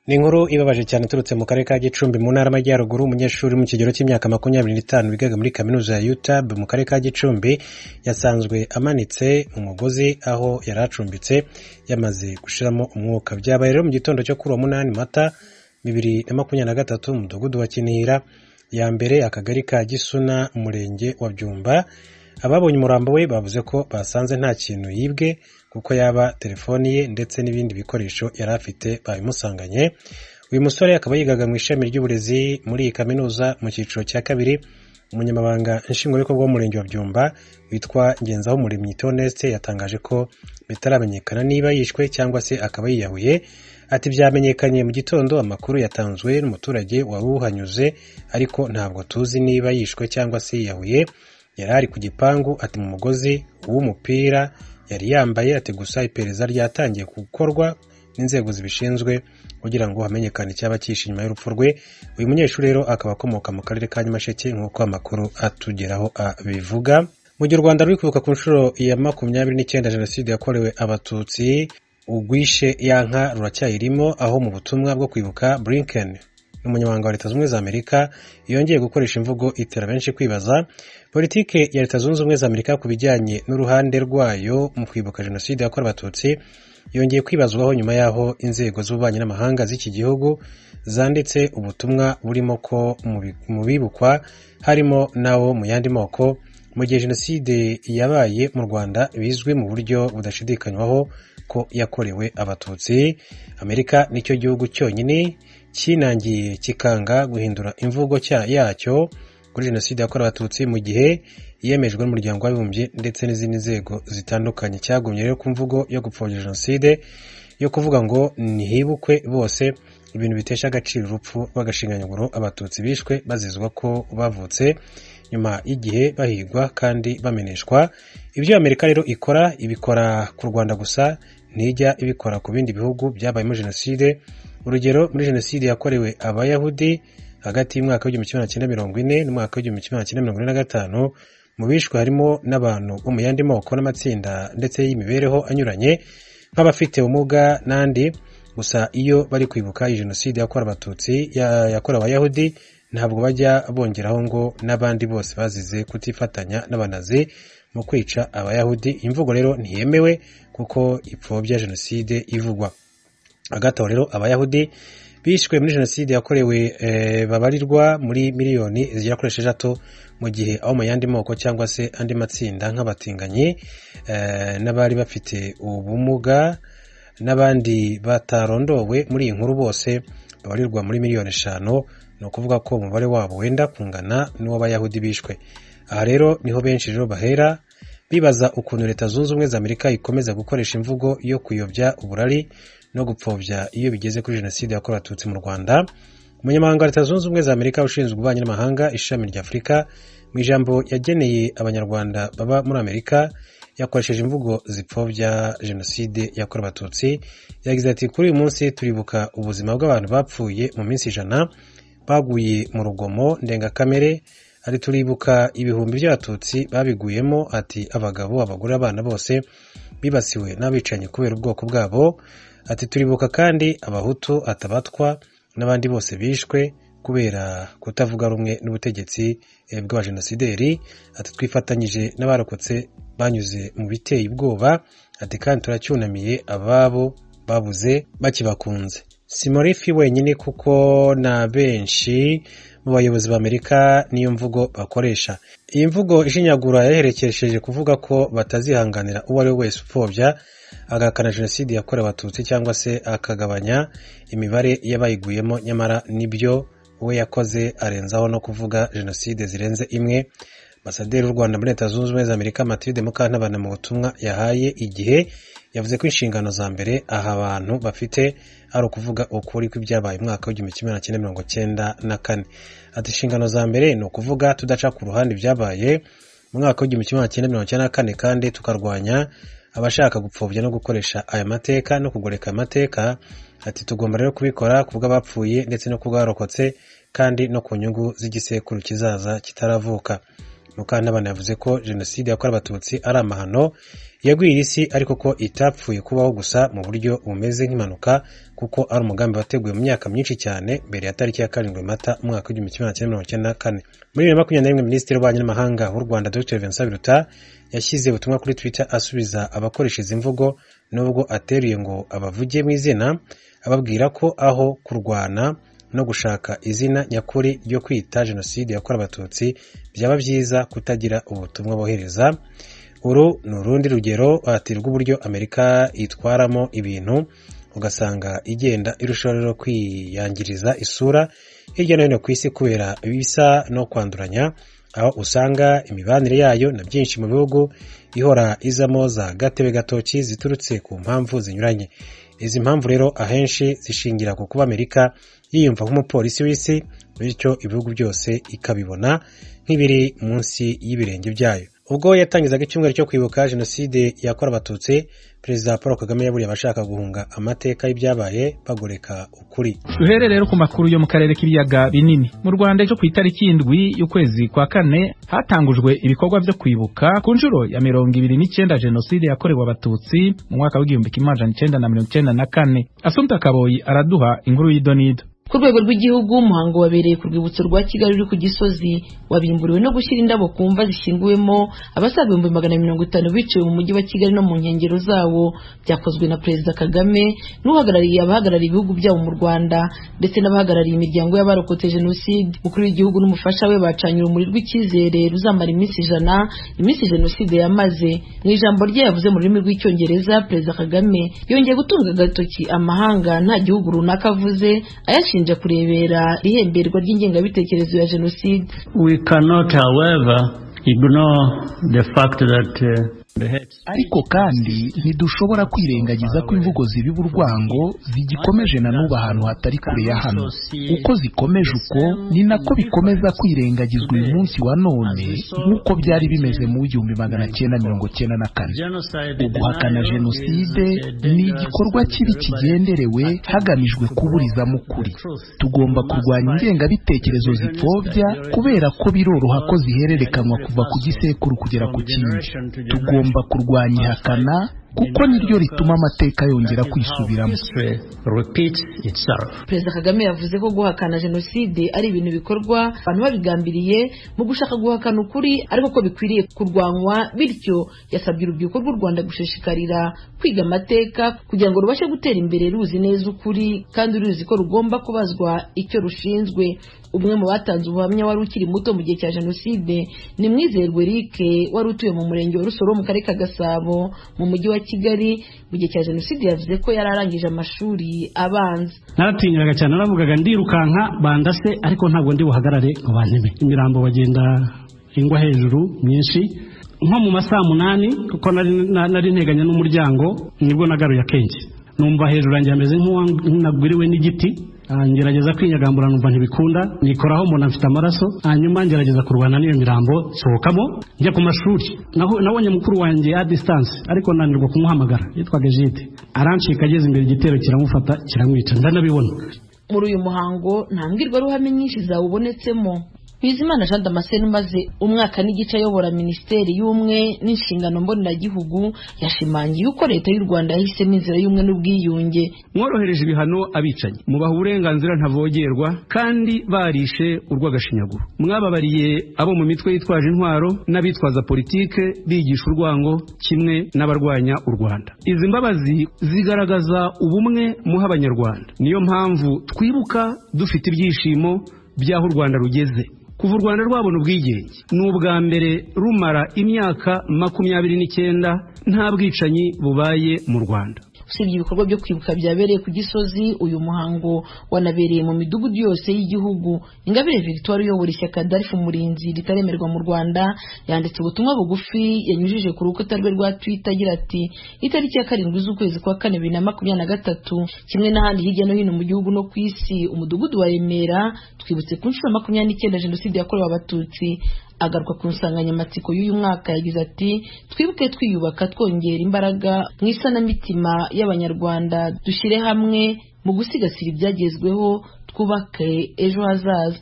Ni inkuru ibabaje cyane iturutse mu karere ka Gicumbi mu ntara y'Amajyaruguru. Umunyeshuri mu kigero cy'imyaka 25 wigaga muri kaminuza ya UTAB mu karere ka Gicumbi yasanzwe amanitse mu mugozi aho yari acumbitse yamaze gushiramo umwuka. Byabaye rero mu gitondo cyo kuri uwo 8 Mata 2023 mu mudugudu wa Kinihira ya mbere, akagari ka Gisuna, umurenge wa Byumba. Ababonye umurambo we bavuze ko basanze nta kintu yibwe, kuko yaba telefoni ye ndetse n'ibindi bikoresho yari afite babimusanganye. Uyu musore akaba yigaga mu ishami ry'uburezi muri iyi kaminuza mu cyiciro cya kabiri. Umunyamabanga nshingwabikorwa w'umurenge wa Byumba witwa Ngenzahumuremyi Theoneste yatangaje ko bitaramenyekana niba yishwe cyangwa se akaba yiyahuye. Ati byamenyekanye mu gitondo, amakuru yatanzwe n'umuturage wari uhanyuze, ariko ntabwo tuzi niba yishwe cyangwa se yiyahuye. Yari ari ku gipangu, ati mu mugozi w'umupira yari yambaye, ati gusa iperereza ryatangiye gukorwa n'inzego zibishinzwe kugira ngo hamenyekane icyaba cyihishe inyuma y'urupfu rwe. Uyu munyeshuri rero akaba akomoka mu karere ka Nyamasheke nk'uko amakuru atugeraho abivuga. Mu gihe u Rwanda ruri kwibuka ku nshuro ya 29 jenoside yakorewe Abatutsi, ugwishe ya nka ruracyayirimo, aho mu butumwa bwo kwibuka Blinken n'umunyamabanga wa Leta Zunze Ubumwe za Amerika yongeye gukoresha imvugo itera benshi kwibaza. Politike ya Leta Zunze Ubumwe za Amerika ku bijyanye n'uruhande rwayo mu kwibuka jenoside yakorewe Abatutsi yongeye kwibazwaho nyuma y'aho inzego z'ububanyi n'amahanga z'iki gihugu zanditse ubutumwa burimo ko mu bibukwa harimo n'abo mu yandi moko, mu gihe jenoside yabaye mu Rwanda bizwi mu buryo budashidikanywaho ko yakorewe Abatutsi. Amerika nicyo gihugu cyonyine kinangiye kikanga guhindura imvugo yacyo kuri jenoside yakorewe Abatutsi, mu gihe yemejwe n'umuryango w'abibumbye ndetse n'izindi nzego zitandukanye. Cyagumye rero ku mvugo yo gupfobya jenoside, yo kuvuga ngo ntihibukwe bose, ibintu bitesha agaciro urupfu rw'agashinyaguro Abatutsi bishwe bazizwa ko bavutse nyuma y'igihe bahigwa kandi bameneshwa. Ibyo Amerika rero ikora ibikora ku Rwanda gusa, ntijya ibikora ku bindi bihugu byabayemo jenoside. Urugero, muri jenoside yakorewe Abayahudi hagati y'umwaka w'1940 n'umwaka w'1945, mu bishwe harimo n'abantu bo mu yandi moko n'amatsinda ndetse y'imibereho anyuranye nk'abafite ubumuga n'andi. Gusa iyo bari kwibuka iyi jenoside yakorewe Abatutsi yakorewe Abayahudi ntabwo bajya bongeraho ngo n'abandi bose bazize kutifatanya n'abanazi mu kwica Abayahudi. Imvugo rero ntiyemewe kuko ipfobya jenoside ivugwa. Hagati aho rero Abayahudi bishwe muri jenoside yakorewe babarirwa muri miliyoni zigera kuri 6, mu gihe abo mu yandi moko cyangwa se andi matsinda nk'abatinganyi n'abari bafite ubumuga n'abandi batarondowe muri iyi nkuru bose babarirwa muri miliyoni 5. Ni ukuvuga ko umubare wabo wenda kungana n'uw'Abayahudi bishwe. Aha rero niho benshi rero bahera bibaza ukuntu Leta Zunze Ubumwe za Amerika ikomeza gukoresha imvugo yo kuyobya uburari no gupfobya iyo bigeze kuri jenoside yakorewe Abatutsi mu Rwanda. Umunyamabanga wa Leta Zunze Ubumwe za Amerika ushinzwe ububanyi n'amahanga ishami rya Afurika, mu ijambo yageneye Abanyarwanda baba muri Amerika, yakoresheje imvugo zipfobya jenoside yakorewe Abatutsi. Yagize ati kuri uyu munsi turibuka ubuzima bw'abantu bapfuye mu minsi 100 baguye mu rugomo ndengakamere, ari turibuka ibihumbi by'Abatutsi babiguyemo, ati abagabo, abagore, abana bose bibasiwe n'abicanyi kubera ubwoko bwabo. Ati turibuka kandi Abahutu, Atabatwa n'abandi bose bishwe kubera kutavuga rumwe n'ubutegetsi bw'abajenosideri. Ati twifatanyije n'abarokotse banyuze mu biteye ubwoba, ati kandi turacyunamiye ababo babuze bakibakunze. Si Morifi wenyine kuko na benshi mu bayobozi b'Amerika niyo mvugo bakoresha. Iyi mvugo ishinyagura yaherekesheje kuvuga ko batazihanganira uwo ari we wese upfobya agahakana jenoside yakorewe Abatutsi cyangwa se akagabanya imibare y'abayiguyemo, nyamara nibyo we yakoze arenzaho no kuvuga jenoside zirenze imwe. Ambasaderi w'u Rwanda muri Leta Zunze Ubumwe za Amerika Mathilde Mukantabana mu butumwa yahaye Igihe yavuze ko inshingano za mbere aha abantu bafite ari ukuvuga ukuri kw'ibyabaye umwaka w'1994. Ati inshingano za mbere ni ukuvuga tudaca ku ruhande ibyabaye mu mwaka w'1994 kandi tukarwanya abashaka gupfobya no gukoresha aya mateka no kugoreka amateka. Ati tugomba rero kubikora ku bw'abapfuye ndetse no ku bw'abarokotse kandi no ku nyungu z'igisekuru kizaza kitaravuka. Mukantabana yavuze ko Jenoside yakorewe Abatutsi ari amahano yagwiriye isi, ariko ko itapfuye kubaho gusa mu buryo bumeze nk'impanuka, kuko ari umugambi wateguwe mu myaka myinshi cyane mbere ya tariki ya 7 Mata umwaka w'1994. Muri 2021, Minisitiri w'Ububanyi n'Amahanga w'u Rwanda Dr Vincent Biruta yashyize ubutumwa kuri Twitter asubiza abakoresha izi mvugo, nubwo ateruye ngo abavuge mu izina, ababwira ko aho kurwana no gushaka izina nyakuri ryo kwita Jenoside yakorewe Abatutsi byaba byiza kutagira ubutumwa bohereza. Uru ni urundi rugero rw'uburyo Amerika itwaramo ibintu, ugasanga igenda irushaho rero kwiyangiriza isura hirya no hino ku isi kubera ibisa no kwanduranya, aho usanga imibanire yayo na byinshi mu bihugu ihora izamo za gatebe gatoki ziturutse ku mpamvu zinyuranye. Izi mpamvu rero ahenshi zishingira ku kuba Amerika yiyumva nk'umupolisi w'isi, bityo ibihugu byose ikabibona nk'ibiri munsi y'ibirenge byayo. Ubwo yatangizaga icyumweru cyo kwibuka Jenoside yakorewe Abatutsi, Perezida Paul Kagame yaburiye abashaka guhunga amateka y'ibyabaye bagoreka ukuri. Duhere rero ku makuru yo mu karere k'ibiyaga binini. Mu Rwanda ejo ku itariki 7 y'ukwezi kwa 4 hatangujwe ibikorwa byo kwibuka ku nshuro ya 29 Jenoside yakorewe Abatutsi mu mwaka w'1994. Asumta Kaboyi araduha inkuru y'idonido. Ku rwego rw'igihugu, umuhango wabereye ku rwibutso rwa Kigali ruri ku Gisozi, wabimburiwe no gushyira indabo ku mva zishyinguwemo abasaga 150,000 biciwe mu mujyi wa Kigali no mu nkengero zawo. Byakozwe na Perezida Kagame n'uhagarariye abahagarariye ibihugu byabo mu Rwanda ndetse n'abahagarariye imiryango y'abarokotse Jenoside. Umukuru w'igihugu n'umufasha we bacanye urumuri rw'icyizere ruzamara iminsi 100, iminsi Jenoside yamaze. Mu ijambo rye yavuze mu rurimi rw'Icyongereza, Perezida Kagame yongeye gutunga agatoki amahanga nta gihugu runaka avuze, ayashinja kurebera ihemberwa ry'ingengabitekerezo ya Jenoside. We cannot, however, ignore the fact that Ariko kandi ntidushobora kwirengagiza ko imvugo zibiba urwango zigikomeje na n'ubu ahantu hatari kure ya hano. Uko zikomeje uko ni nako bikomeza kwirengagizwa uyu munsi wa none, nk'uko byari bimeze mu 1994. Uguhakana Jenoside ni igikorwa kibi kigenderewe hagamijwe kuburizamo ukuri. Tugomba kurwanya ingengabitekerezo zipfobya, kubera ko biroroha ko zihererekanywa kuva ku gisekuru kugera ku kindi. Tugomba kurwanya ihakana, kuko niryo rituma amateka yongera kwisubiramo. Perezida Kagame yavuze ko guhakana Jenoside ari ibintu bikorwa abantu babigambiriye mu gushaka guhakana ukuri, ariko ko bikwiriye kurwanywa. Bityo yasabye urubyiruko rw'u Rwanda gushishikarira kwiga amateka kugira ngo rubashe gutera imbere ruzi neza ukuri, kandi ruzi ko rugomba kubazwa icyo rushinzwe. Umwe mu batanze ubuhamya wari ukiri muto mu gihe cya Jenoside ni Mwizerwe Eric, wari utuye mu murenge wa Rusoro mu karere ka Gasabo mu mujyi wa Kigali. Mu gihe cya Jenoside yavuze ko yari arangije amashuri abanza. Naratinyiraga cyane, naravugaga ndirukanka bandase, ariko ntabwo ndi buhagarare ngo banteme. Imirambo bagenda ingwa hejuru myinshi, nko mu masaha 8, kuko nari nteganya n'umuryango, nibwo nagaruye akenge. Numva hejuru yanjye hameze nk'unagwiriwe n'igiti, ngerageza kwinyagambura numva ntibikunda, nikoraho mbona mfite amaraso, hanyuma ngerageza kurwana n'iyo mirambo nsohokamo njya ku mashuri. Nabonye mukuru wanjye a distance, ariko nanirwa kumuhamagara, yitwaga Egide, arancika ageze imbere igitero kiramufata kiramwica, ndanabibona. Muri uyu muhango nta mbwirwaruhame nyinshi zawubonetsemo. Bizimana Jean Damascene umaze umwaka n'igice ayobora Minisiteri y'Ubumwe n'Inshingano Mboneragihugu yashimangiye uko Leta y'u Rwanda yahisemo inzira y'ubumwe n'ubwiyunge. Mworohereje ibihano abicanyi, mubaha uburenganzira ntavogerwa kandi barishe urw'agashinyaguro. Mwababariye abo mu mitwe yitwaje intwaro n'abitwaza politike bigisha urwango kimwe n'abarwanya u Rwanda. Izi mbabazi zigaragaza ubumwe muha Abanyarwanda. Niyo mpamvu twibuka dufite ibyishimo by'aho u Rwanda rugeze. Kuva u Rwanda rwabona ubwigenge ni ubwa mbere rumara imyaka 29 nta bwicanyi bubaye mu Rwanda. Usibye ibikorwa byo kwibuka byabereye ku Gisozi, uyu muhango wanabereye mu midugudu yose y'igihugu. Ingabire Victoire uyobora ishyaka Darifu Umurinzi ritaremerwa mu Rwanda yanditse ubutumwa bugufi yanyujije ku rukuta rwe rwa Twitter agira ati: itariki ya 7 z'ukwezi kwa 4 2023, kimwe n'ahandi hirya no hino mu gihugu no ku isi, umudugudu wa Remera twibutse ku nshuro 29 Jenoside yakorewe Abatutsi. Agaruka ku nsanganyamatsiko y'uyu mwaka yagize ati: twibuke twiyubaka, twongera imbaraga mu isanamitima y'Abanyarwanda, dushyire hamwe mu gusigasira ibyagezweho, twubake ejo hazaza.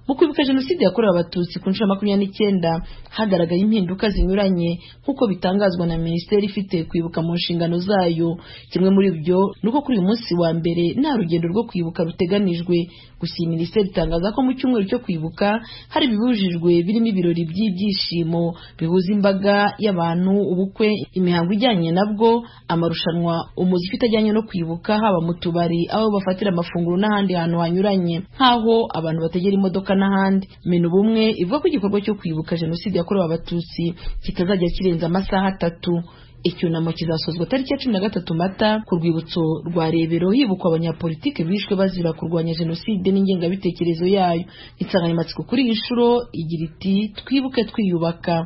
Mu kwibuka Jenoside yakorewe Abatutsi ku nshuro 29 hagaragaye impinduka zinyuranye nk'uko bitangazwa na minisiteri ifite kwibuka mu nshingano zayo. Kimwe muri byo ni uko kuri uyu munsi wa mbere nta rugendo rwo kwibuka ruteganijwe. Gusa iyi minisiteri itangaza ko mu cyumweru cyo kwibuka hari ibibujijwe birimo ibirori by'ibyishimo bihuza imbaga y'abantu, ubukwe, imihango ijyanye nabwo, amarushanwa, umuziki utajyanye no kwibuka, haba mu tubari, aho bafatira amafunguro n'ahandi hantu hanyuranye nk'aho abantu bategera imodoka n'ahandi. Minubumwe ivuga ko igikorwa cyo kwibuka Jenoside yakorewe Abatutsi kitazajya kirenza amasaha 3. Icyunamo kizasozwa tariki ya 13 Mata ku rwibutso rwa Rebero hibukwa abanyapolitike bishwe bazira kurwanya jenoside n'ingengabitekerezo yayo. Insanganyamatsiko kuri iyi nshuro igira iti twibuke twiyubaka.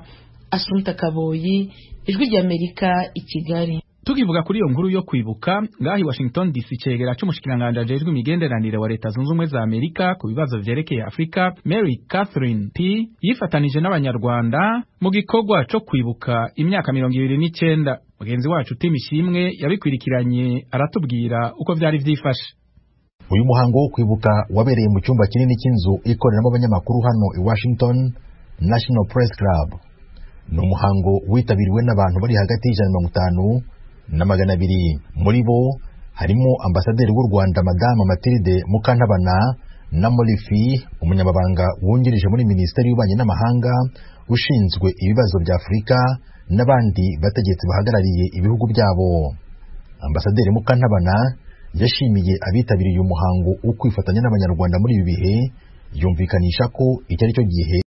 Asumta Kaboyi, Ijwi ry'Amerika, i Kigali. Tukivuga kuri iyo nkuru yo kwibuka, ngahi Washington DC cegera c'umushikiranganje ajejwe imigenderanire wa Leta Zunze Ubumwe za Amerika ku bibazo vyerekeye Afrika, Mary Catherine P yifatanije n'Abanyarwanda mu gikorwa co kwibuka imyaka 29. Mugenzi wacu Tim Ishimwe yabikwirikiranye aratubwira uko vyari vyifashe. Uyu muhango wo kwibuka wabereye mu cyumba kinini cy'inzu ikoreramo abanyamakuru hano i Washington, National Press Club. Ni umuhango witabiriwe n'abantu bari hagati y'150 na 200. Muri bo harimo ambasaderi w'u Rwanda Madame Mathilde Mukantabana na Molifi, umunyamabanga wungirije muri Minisiteri y'Ububanyi n'Amahanga ushinzwe ibibazo bya Afurika, n'abandi bategetsi bahagarariye ibihugu byabo. Ambasaderi Mukantabana yashimiye abitabiriye uyu muhango wo kwifatanya n'Abanyarwanda muri ibi bihe, yumvikanisha ko iki ari cyo gihe